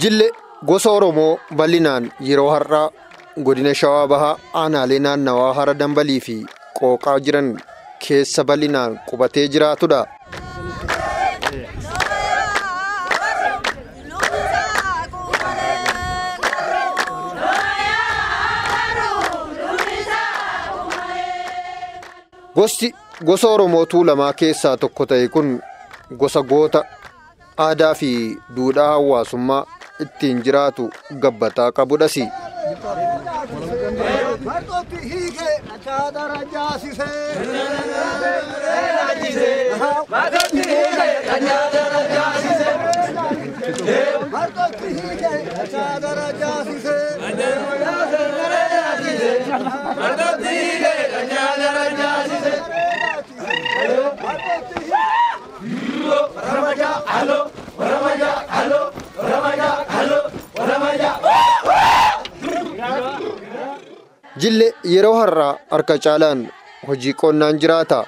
Jillee gosa Oromoo bal'inaan yeroo har'aa godina Shawaa Bahaa aanaalee naannawaa Hara Dambalii fi Qooqaa jiran keessa bal'inaan qubatee jiraatudha. Gosti gosa Oromoo Tuulamaa keessaa tokko ta'e kun gosa goota aadaa fi duudhaa hawaasummaa ittiin jiraatu gabbataa qabudhas. Jillee yeroo har'aa harka caalaan hojii qonnaan jiraata.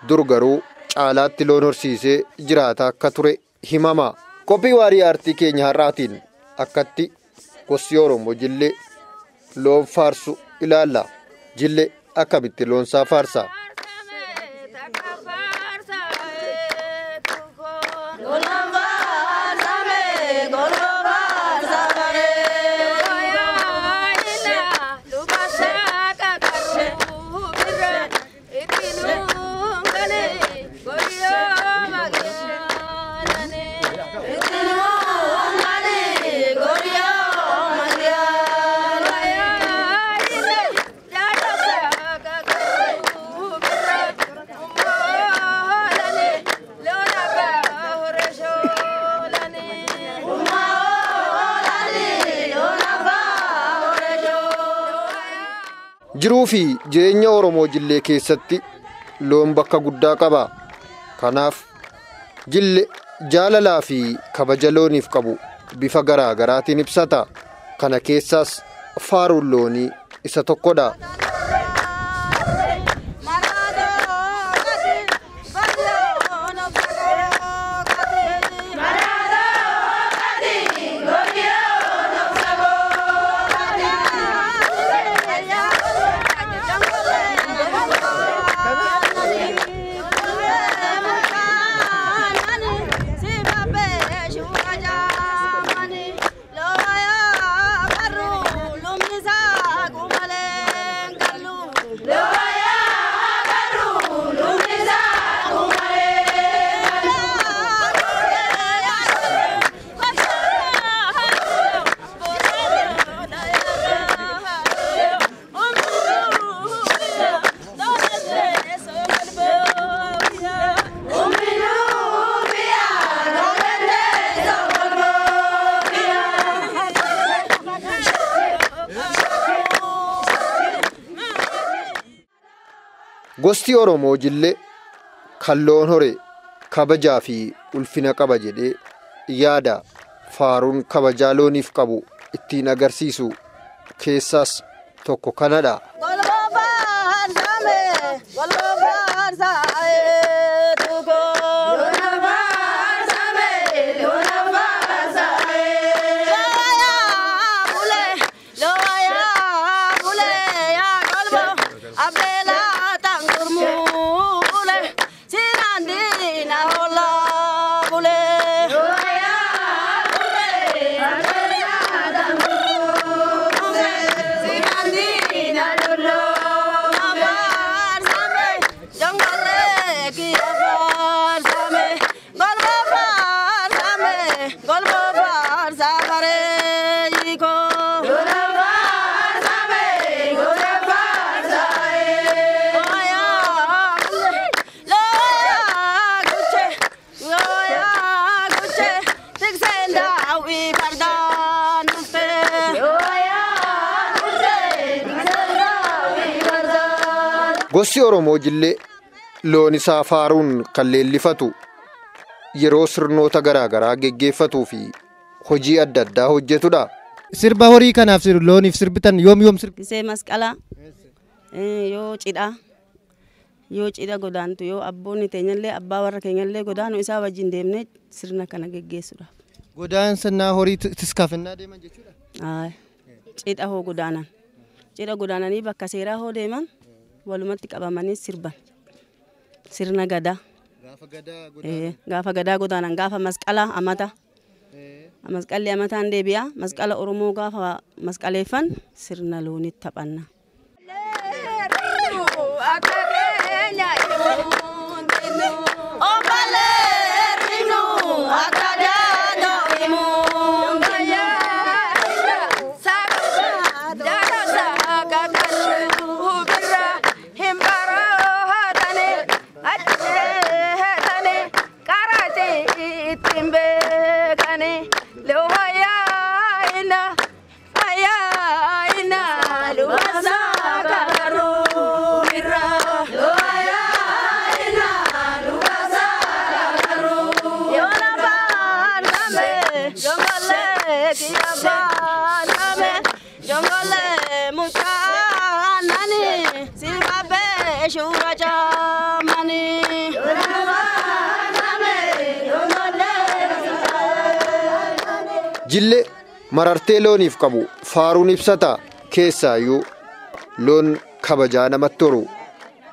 Dur garuu caalaatti loon horsiisee jiraata akka ture himama. Qophii waarii aartii keenya har'aatiin akkatti gosti Oromoo Jillee loon faarsu ilaalla. Jillee akkamitti loonsaa faarsa? Jiruu fi jireenya Oromoo Jillee keessatti loon bakka guddaa qaba. Kanaaf Jillee jaalalaa fi kabaja looniif qabu bifa garaa garaatiin ibsata. Kana keessaas faaruun loonii isa tokkodha. Gosti Oromoo Jillee kan loon hore kabajaa fi ulfina qaba jedhee yaada. Faaruun kabajaa looniif qabu ittiin agarsiisu keessaas tokko kanadha. Gosti Oromoo Jillee loon isaa faaruun kan leellifatu yeroo sirnoota garaa garaa geggeeffatuu fi hojii adda addaa hojjetudha. Sirba horii kanaaf looniif sirbitan yoom yoom sirbi? Gisee masqalaa yoo cidhaa yoo cidha godaantu yoo abboonni teenyallee abbaa warra keenyallee godaanu isaa wajjin deemnee sirna kana geggeessuudhaaf. Godaansa horii tiskaafannaa deeman jechuudha? Cidha hoo godaanan. Cidha godaananii bakka seeraa hoo deeman walumatti qabamanii sirban. Sirna gadaa. Gaafa gadaa godaanan gaafa masqalaa amata. Masqalli amataan deebi'a. Masqala Oromoo gaafa masqaleeffan sirna loonitti taphanna. Jillee marartee looniif qabu faaruun ibsata. Keessaayyuu loon kabajaa namatti horu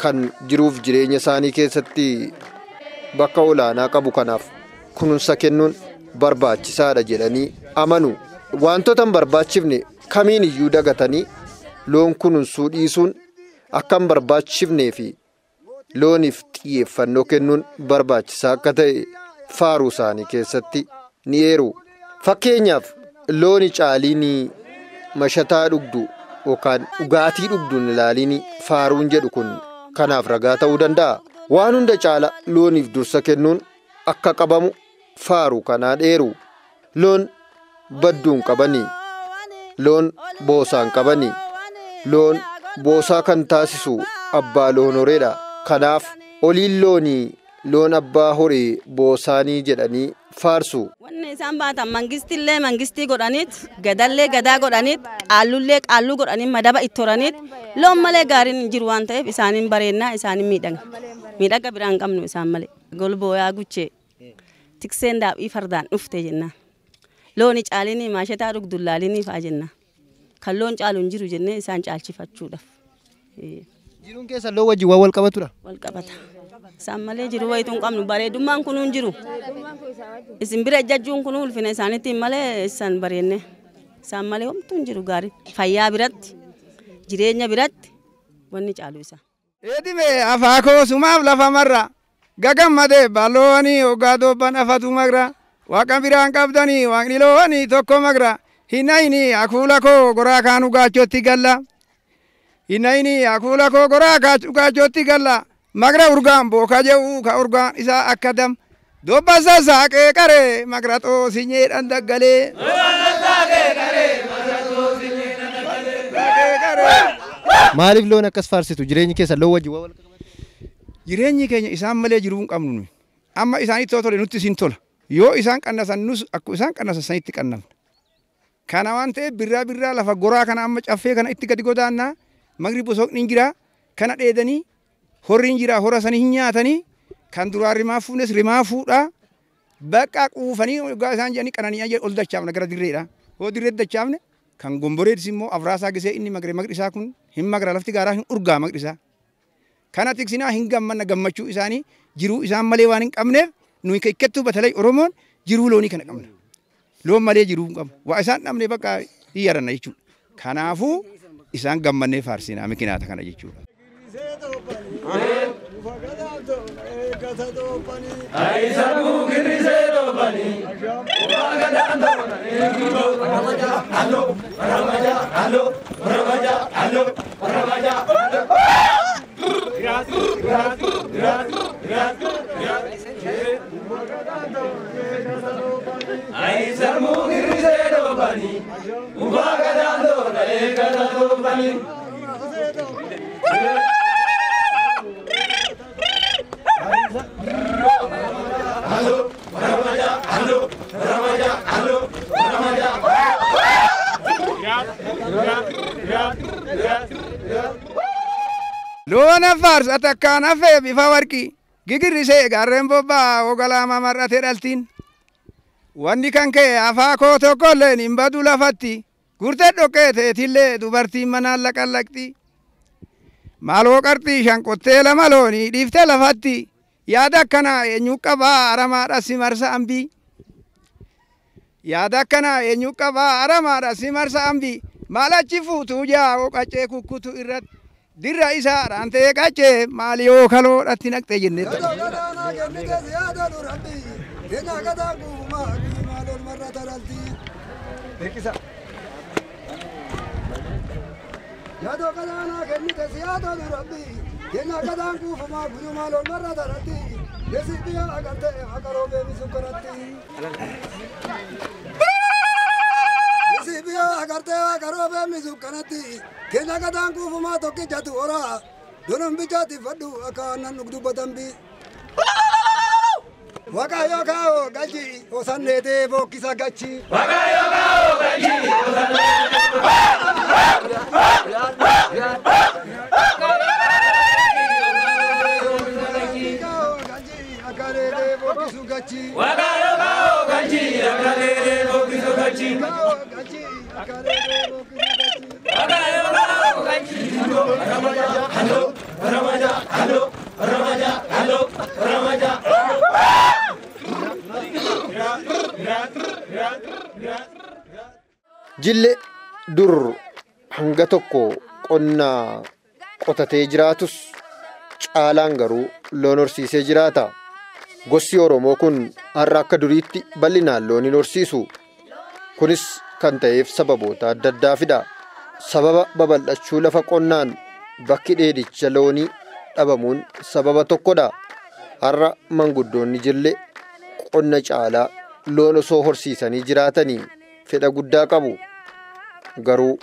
kan jiruuf jireenya isaanii keessatti bakka olaanaa qabu kanaaf kunuunsa kennuun barbaachisaadha jedhanii amanu. Wantoota hin barbaachifne kamiin iyyuu dagatanii loon kunuunsuu dhiisuun akka hin barbaachifnee fi looniif xiyyeeffannoo kennuun barbaachisaa akka ta'e faaruu isaanii keessatti ni eeru. Fakkeenyaaf looni caaliin mashataa dhugdu yookaan dhugaatii dhugduun ilaaliin faaruun jedhu kun kanaaf ragaa ta'uu danda'a. Waan hunda caala looniif dursa kennuun akka qabamu faaruu kanaan eeru. Loon badduun qabanii, loon boosaan qabanii, loon boosaa kan taasisu abbaa loon horeedha. Kanaaf oliin loonii loon abbaa horee boosaanii jedhanii faarsu. Wanni isaan baatan mangistillee mangistii godhaniit, gadallee gadaa godhaniit, qaallullee qaalluu godhanii madaba itti horaniit loon malee gaariin hin jiru waan ta'eef isaaniin bareennaa isaaniin miidhaga. Miidhaga biraa hin qabnu isaan malee. Golbooyaa guchee tikseen daadhii fardaan dhufte jennaan. Looni caalinii maashataa dhugdullaalinii fa'a jennaan. Kan loon caalu hin jiru jennee isaan caalchifachuudhaaf. Jiruun keessa loon wajjin waan wal qabatudha? Wal qabata. Isaan malee jiru wayituu hin qabnu bareedummaan kunuu hin jiru. Isin bira ejjachuun kunuu ulfina isaaniitiin malee isaan bareenne. Isaan malee homtuu hin jiru gaarii. Fayyaa biratti jireenya biratti wanni caalu isa. Eedime afaa koo sumaaf lafa marra gagammadee balloowanii hoggaa doobban afatu magra waaqa biraan qabdanii waaqni loowanii tokko magra hinayini akuula koo goraa kaanu gaachotti galla hinayini akuula koo goraa gaachotti galla magra urgaan booka jedhu ka urgaan isaa akka dam dobba sassaaqee qaree magra xoosinyeedhaan daggalee. Maaliif loon akkas faarsitu? Jireenyi keessa loon wajjin waan wal qabatu? Jireenyi keenya isaan malee jiruu hin qabnu nuyi. Amma isaanitti yoo tole nutti isin tola. Yoo isaan qannasan nus akkuma isaan qannasan sanitti qannafna. Kana waan ta'eef birraa birraa lafa goraa kana amma caffee kana itti gadi godaannaa magri bosoqni hin jira kana dheedanii horri hin jira hora sanii hin nyaatanii kan duraan rimaa fuunes rimaa fuudhaa bakka quufanii dhugaa isaan jedhanii qananii ol dachaafna gara dirreedha. Hoo dirree dachaafne kan gomboreedis immoo afraasaa gisee inni magre magri isaa kun hin magra lafti gaaraa hin urgaa magri isaa. Kana tiksinaa hin gammanna gammachuu isaanii jiruu isaan malee waan hin qabneef nuyi kekkettuu batalay Oromoon jiruu loonii kana qabna. Loon malee jiruu hin qabnu. Waa isaan dhabne bakka hin yaranna jechuudha. Kanaafuu isaan gammannee faarsinaa mikinaata kana jechuudha. Loon afaarsa takkaan hafee bifa warqii gigirrisee gaarreen bobbaa ogalaama mar'atee dhaltiin. Wanni kan ka'e afaa koo tokkolleen hin badu lafatti gurtee dhoqqee teetillee dubartiin manaan laqallaqxi. Maaloo qarxii shan qottee lama loonii dhiiftee lafatti yaada akkanaa eenyu qabaa aramaadha si marsa ambii. Yaada akkanaa eenyu qabaa aramaadha si marsa ambii. Maal achi fuutuu jaa'oo qaccee kukkutu irratti dirra isaa dhaantee qaccee maali yoo kaloodhatti naqxee jennee. Yaadoo galaanaa kennite siyaadoo rabbi keenya gadaan kuufamaa guyyumaa loon marra taratti yesi biyya agartee akaroo beemisu kanatti. Yesi biyya agartee akaroo beemisu kanatti keenya gadaan kuufamaa tokkichatu horaa donon bichaatti fadhu akka aannan dhugdu batambi. Waaqayyo kaa'oo galchi osanneetee bookkisa gachi. Waaqayyo kaa'oo galchi osanneetee. Waaqayyo kaa'oo galchi akkaneetee bookkisu gachi. Waaqayyo kaa'oo galchi. Halo, ramaja, halo, ramaja, halo, ramaja, halo. Jillee dur hanga tokko qonnaa qotatee jiraatus caalaan garuu loon horsiisee jiraata. Gosti Oromoo kun har'a akka duriitti bal'inaan loon hin horsiisu. Kunis kan ta'eef sababoota adda addaafidha. Sababa babal'achuu lafa qonnaan bakki dheedicha loonii dhabamuun sababa tokkodha. Har'a manguddoonni Jillee qonna caalaa loon osoo horsiisanii jiraatanii fedha guddaa qabu. Garuu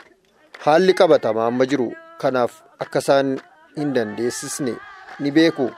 haalli qabatamaa amma jiru kanaaf akka isaan hin dandeessisne ni beeku.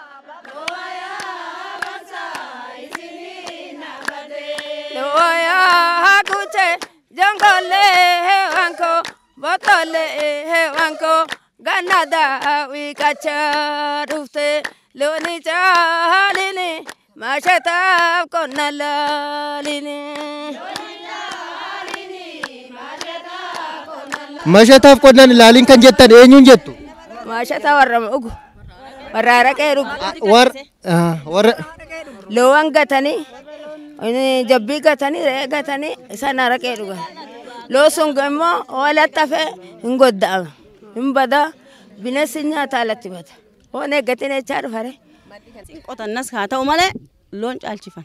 Mashataaf qonnaan ilaaliin kan jettan eenyuun jettu? Mashata warra dhugu. Warra araqee dhugu. Warra Loowwan gatanii jabbii gatanii re'ee gatanii isaan araqee dhugan. Loon sun immoo walatti hafee hin godda'ama. Hin bada bineensi nyaata alatti bada. Hoon eeggatiin jechaa dhufare. Qotannas haa ta'u malee loon caalchifan.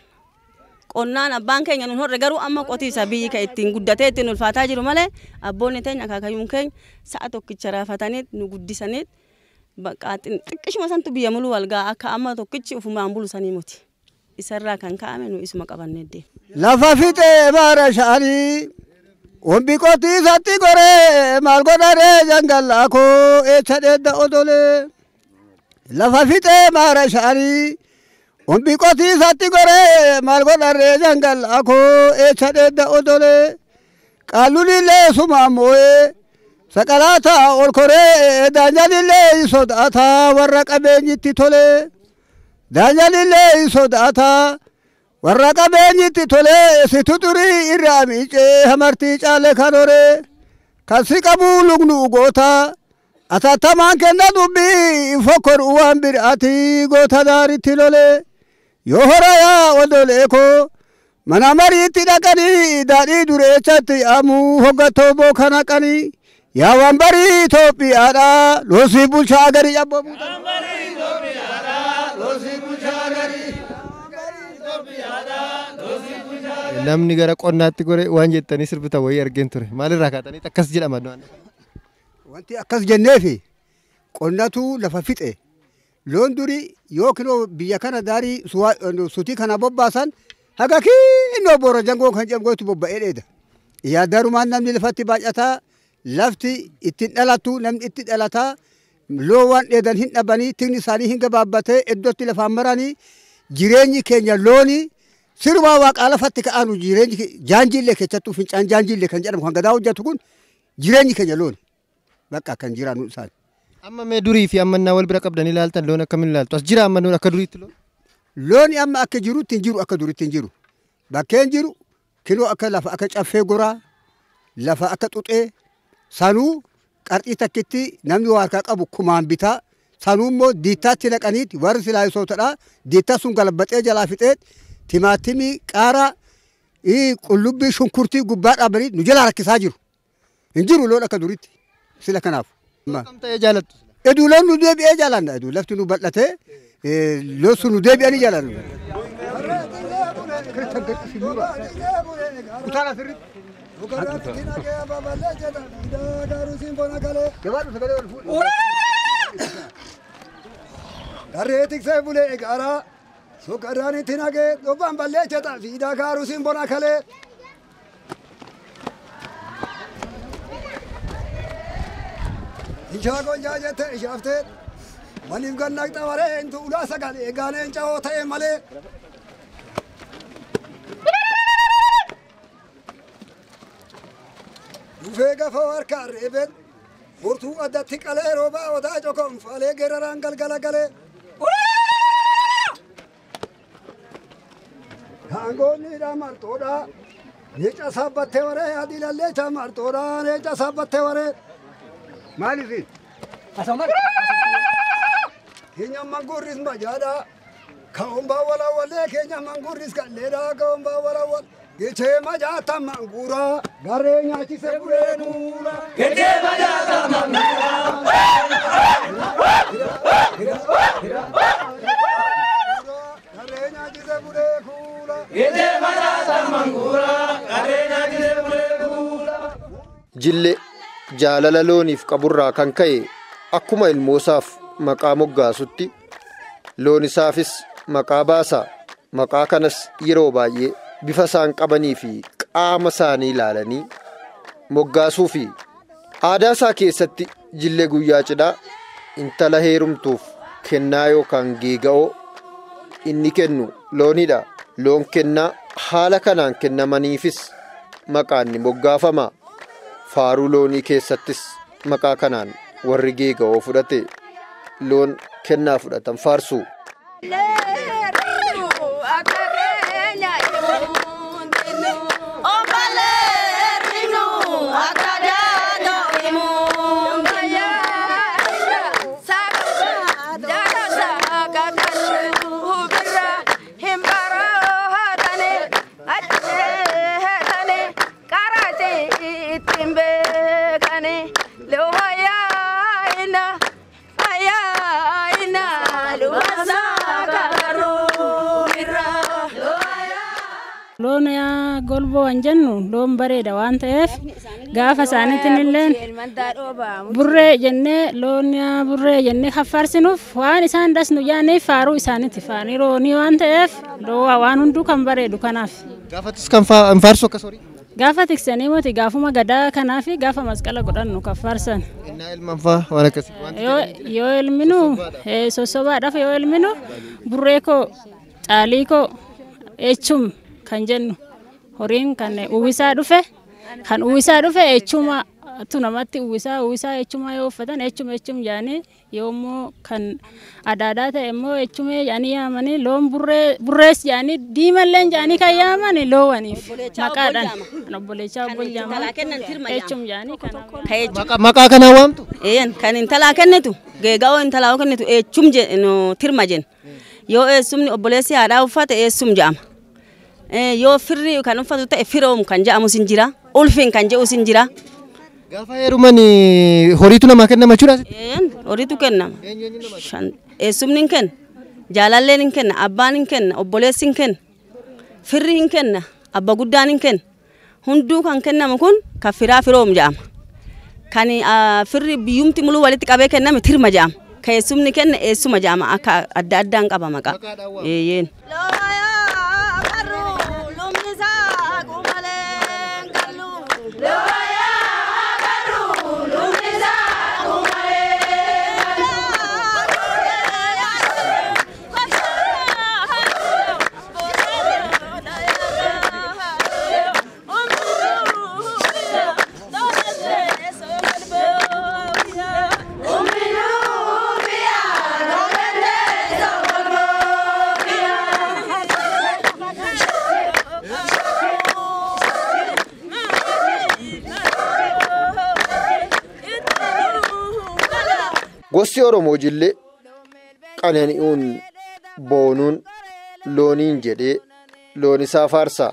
Qonnaan abbaan keenya nun horre garuu amma qotiisa biyyi kan ittiin guddatee ittiin ulfaataa jiru malee abboonni teenya akaakayyuun keenya sa'a tokkicha raafatanii nu guddisanii xiqqishuma santu biyya muluu walgaa akka amma tokkichi ufumaan bulu sanii muti. Isarraa kan ka'ame nu isuma qabannee deema. Lafa fixee baara sha'anii wambi qotiisatti goree maal godharee jangallaa koo eessa dheedda odolee. Lafa fixee baara sha'anii wambi qotiisatti goree maal godharee jangallaa koo eessa dheedda odolee. Qaalluunillee sumaan moo'ee saqalaataa ol koree daanjalillee sodaataa warra qabeenyitti tolee. Daanjalillee sodaataa warra qabeenyitti tolee situ xurii irraa miicee hamartii caale kan horee kan si qabuu lugnu goota atattamaan kenna dubbii fokkoruu waan biraati goota daaritti lolee yoo horayaa odolee koo mana mariitti dhaqanii daadhii dureechatti yaamuu hoggattoo booka naqanii yaa waan barii Itoophiyaadhaa loosii bulchaa garii abboo buuta. Namni gara qonnaatti gore waan jettanii sirbita wayii argeen ture. Maalirraa kaatanii akkas jedhama? Wanti akkas jenneefi qonnatu lafa fixe. Loon durii yookiin biyya kana daarii suutii kana bobbaasan haga kinnoo boora jangoo kan jedhamu bobba'ee dheeda. Yaadarumaan namni lafatti baay'ataa lafti ittiin dhalatu namni itti dhalataa loon waan dheedan hin dhabanii tigni isaanii hin gabaabbatee iddootti lafaan maranii jireenyi keenya loonii sirbaa waaqaa lafatti ka'aanu jireenyi jaanjiillee keessattuu fincaan jaanjiillee kan jedhamu kan gadaa hojjetu kun jireenyi keenya looni bakka kan jiraannu isaan. Amma mee durii fi ammannaa wal bira qabdanii ilaaltan loon akkamiin ilaaltu? As jira amma loon akka duriitti loon? Looni amma akka jirutti hin jiru, akka duriitti hin jiru. Bakkeen jiru kinoo akka lafa akka caffee goraa, lafa akka xuxee, sanuu qarxii takkitti namni waa harkaa qabu kumaan bitaa, sanuu immoo diittaatti naqaniiti warri silaayisootadha. Diittaa sun galabbaxee jalaa fixee timaatimii, qaaraa, qullubbii, shunkurtii gubbaa dhaabanii nu jalaa rakkisaa jiru. Hin jiru loon akka duriitti sila kanaaf. Kam ta'ee jaalattu? Eduu loon nu deebi'ee jaalanna. Eduu lafti nu bal'atee loon sun nu deebi'anii jaalanna. Darree tiksee bulee gaaraa sukarraan itti nagee dhobbaan ballee jedha fiidaa gaaruusiin bona kalee. Ishaa gonjaa jette ishaaftee waliif gannaqxa waree intu ulaa sagal eegaaneen cawoo ta'e malee. Dhufee gafoo harkaan reebeen furtuu addatti qalee roobaa odaa cokonfalee geraraan galgala galee. Gaangoonni martoodha. Leenca saabbattee waree adii lalleecha martoodha. Leenca saabbattee waree. Maaliif? Keenya mangurris majaadha. Ka'umba walawwalee keenya mangurris kalleedha. Ka'umba walawwal. Gechee majaata mangura. Garee nyaachise buree nuura. Gechee majaata mangura. Garee nyaachise buree kuula. Gechee majaata mangura. Garee nyaachise buree kuula. Jillee jaalala looniif qaburraa kan ka'e akkuma ilmoosaaf maqaa moggaasutti loon isaafis maqaa baasa. Maqaa kanas yeroo baay'ee bifa isaan qabanii fi qaama isaanii ilaalanii moggaasuu fi aadaa isaa keessatti jillee guyyaa cidhaa intala heerumtuuf kennaa yookaan geega'oo inni kennu loonidha. Loon kennaa haala kanaan kennamaniifis maqaan ni moggaafama. Faaruu loonii keessattis maqaa kanaan warri geega'oo fudhate loon kennaa fudhatan faarsu. Loon golboo waan jennu loon bareeda waan ta'eef gaafa isaaniitiin illee burree jennee loon burree jennee kaffaarsinuuf waan isaan dasnu jaaniif faaruu isaaniiti faanii loonii waan ta'eef loowaa waan hunduu kan bareedu kanaaf. Gaafatis kan faarsu akkas horii? Gaafa tiksanii moti gaafuma gadaa kanaa fi gaafa masqala godhannu kaffaarsan. Innaa ilmaan faa waan akkasii. Yoo ilminu sossobaadhaaf yoo ilminu burree koo caalii koo echum kan jennu horiin kan uwwisaa dhufe kan uwwisaa dhufe echuma tu namatti uwwisaa echuma yoo uffatan echum echum jaanii yoommoo kan adaadaa ta'e immoo echumee jaanii yaamanii loon burrees jaanii diimalleen jaanii kan yaamani loowaniif maqaadhaan kan obboleechaa obbol jaaman echum jaanii kan maqaa kanaa waamtu? Kan intalaa kennitu geega'oo intalaa kennitu echum tirma jenna. Yoo eessumni obboleessi haadhaa uffate eessum jedhama. Yoo firri kan uffatu ta'e firoom kan jedhamus hin jira. Ulfiin kan jedhus hin jira. Gaafa heeruman horiitu namaa kennama jechuudha? Horiitu kennama. Eessumni hin kenna. Jaalalleen hin kenna. Abbaan hin kenna. Obboleessi hin kenna. Firri hin kenna. Abba guddaan hin kenna. Hunduu kan kennamu kun kan firaa firoom jedhama. Kan firri biyyumti muluu walitti qabee kenname tirma jedhama. Kan eessumni kenne eessuma jedhama. Akka adda addaan qaba maqaa. Eeyyeen. Oh, Gosti Oromoo jillee qanani'uun boonuun looniin jedhee loon isaa faarsa.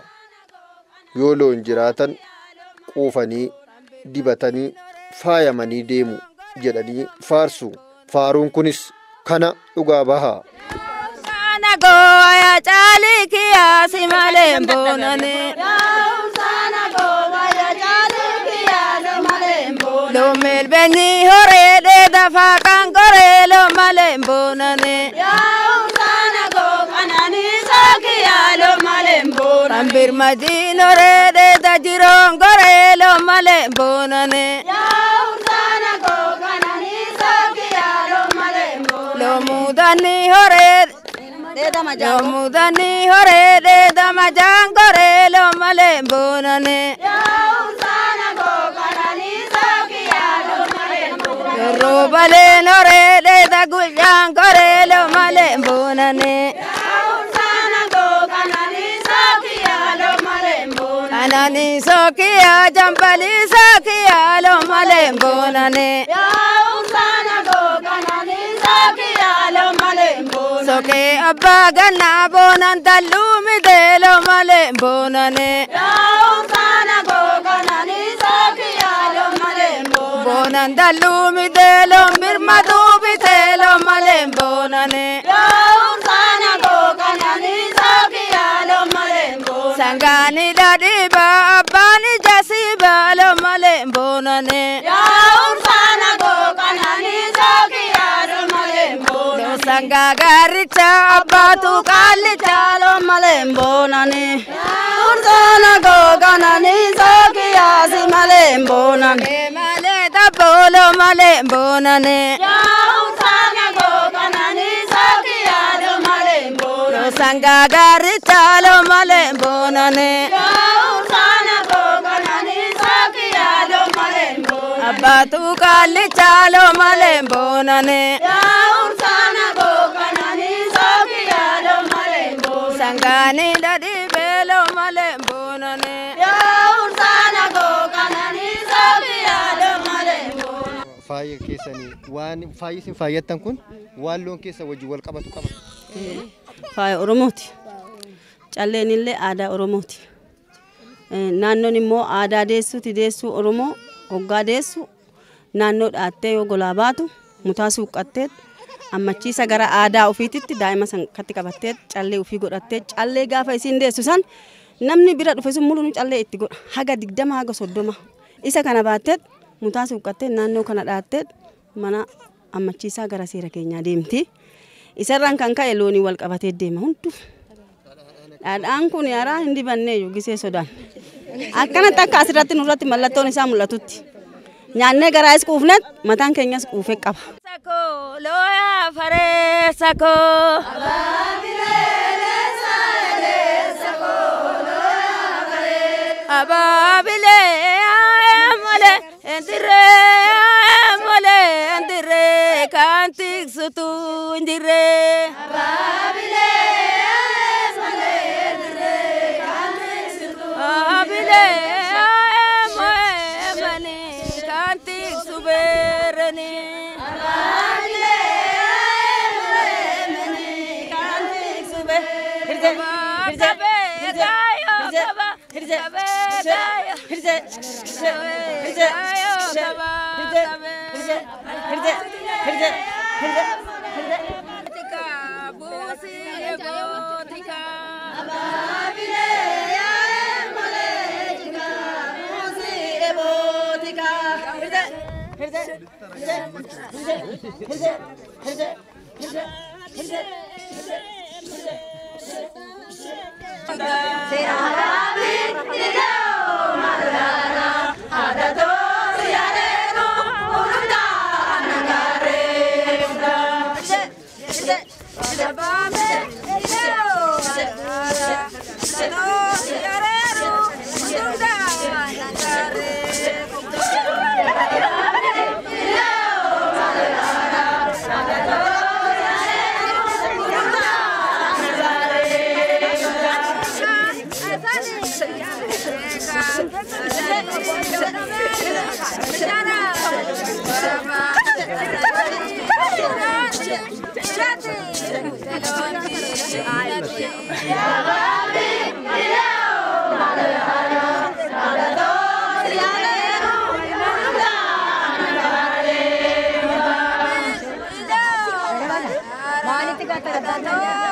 Yoo loon jiraatan quufanii dibatanii faayamanii deemu jedhanii faarsu. Faaruun kunis kana dhugaa baha. Lomelbeni hore de dafa kan gore lo malembonane ya usana go kanani sakiya lo malembonane Ambir madino re de da jiron gore lo malembonane ya usana go kanani sakiya lo malembonane Lo mudani hore de da majan lo mudani hore de da majan gore lo malembonane ya usana go kanani Robale nore de da gujan gore lo malembonane ya usana go kanani sakiya lo malembonane Anani sakiya jambali sakiya lo malembonane ya usana go kanani sakiya lo malembonane Soke abba ganna bonan dalumi de lo malembonane ya usana go kanani sakiya lo malembonane Bonan dalumi de lo mirmadu bite lo malembonane ya usana go kanani sakiya lo malembonane Sangani dadiba abbani jasiba lo malembonane ya usana go kanani sakiya lo malembonane Lo sanga garicha abbatu kalicha lo malembonane ya usana go kanani sakiya si malembonane Bolo malembonane ya usana go kanani sakiya lo malembonane Lo sanga garicha lo malembonane ya usana go kanani sakiya lo malembonane Abba tu kalicha lo malembonane ya usana go kanani sakiya lo malembonane Sangani dadi belo malembonane ya usana go kanani sakiya lo Faaya keessanii waan faayi isin faayyattan kun waan loon keessa wajjin wal qabatu qaba. Faaya Oromooti. Calleen illee aadaa Oromooti. Naannoon immoo aadaa deessuuti deessuu Oromoo hoggaa deessu naannoo dhaattee yoo golaa baatu mutaa suuqqattee ammachiisa gara aadaa ofiititti daa'ima san katti qabattee callee ofii godhattee callee gaafa isiin deessu san namni bira dhufe sun muluun callee itti godha haga 20 haga 30 isa kana baattee mutaa suuqqattee naannoo kana dhaattee mana ammachiisaa gara seera keenyaa deemti. Isarraan kan ka'e loonii wal qabatee deema hunduu. Dhadhaan kun yaraa hin dibannee iyyuu gisee sodaan. Akkanatti akka asirratti nurratti mallattoon isaa mul'atutti. Nyaannee garaas quufnet mataan keenyas quufee qaba. Looyaa faree sakoo. Abaabilee mole endiree mole endiree kan tiksutu endiree. Abaabilee mole endiree kan tiksutu. Abaabilee mole mani kan tiksu bereni. Abaabilee mole mani kan tiksu bereni. Itti gata.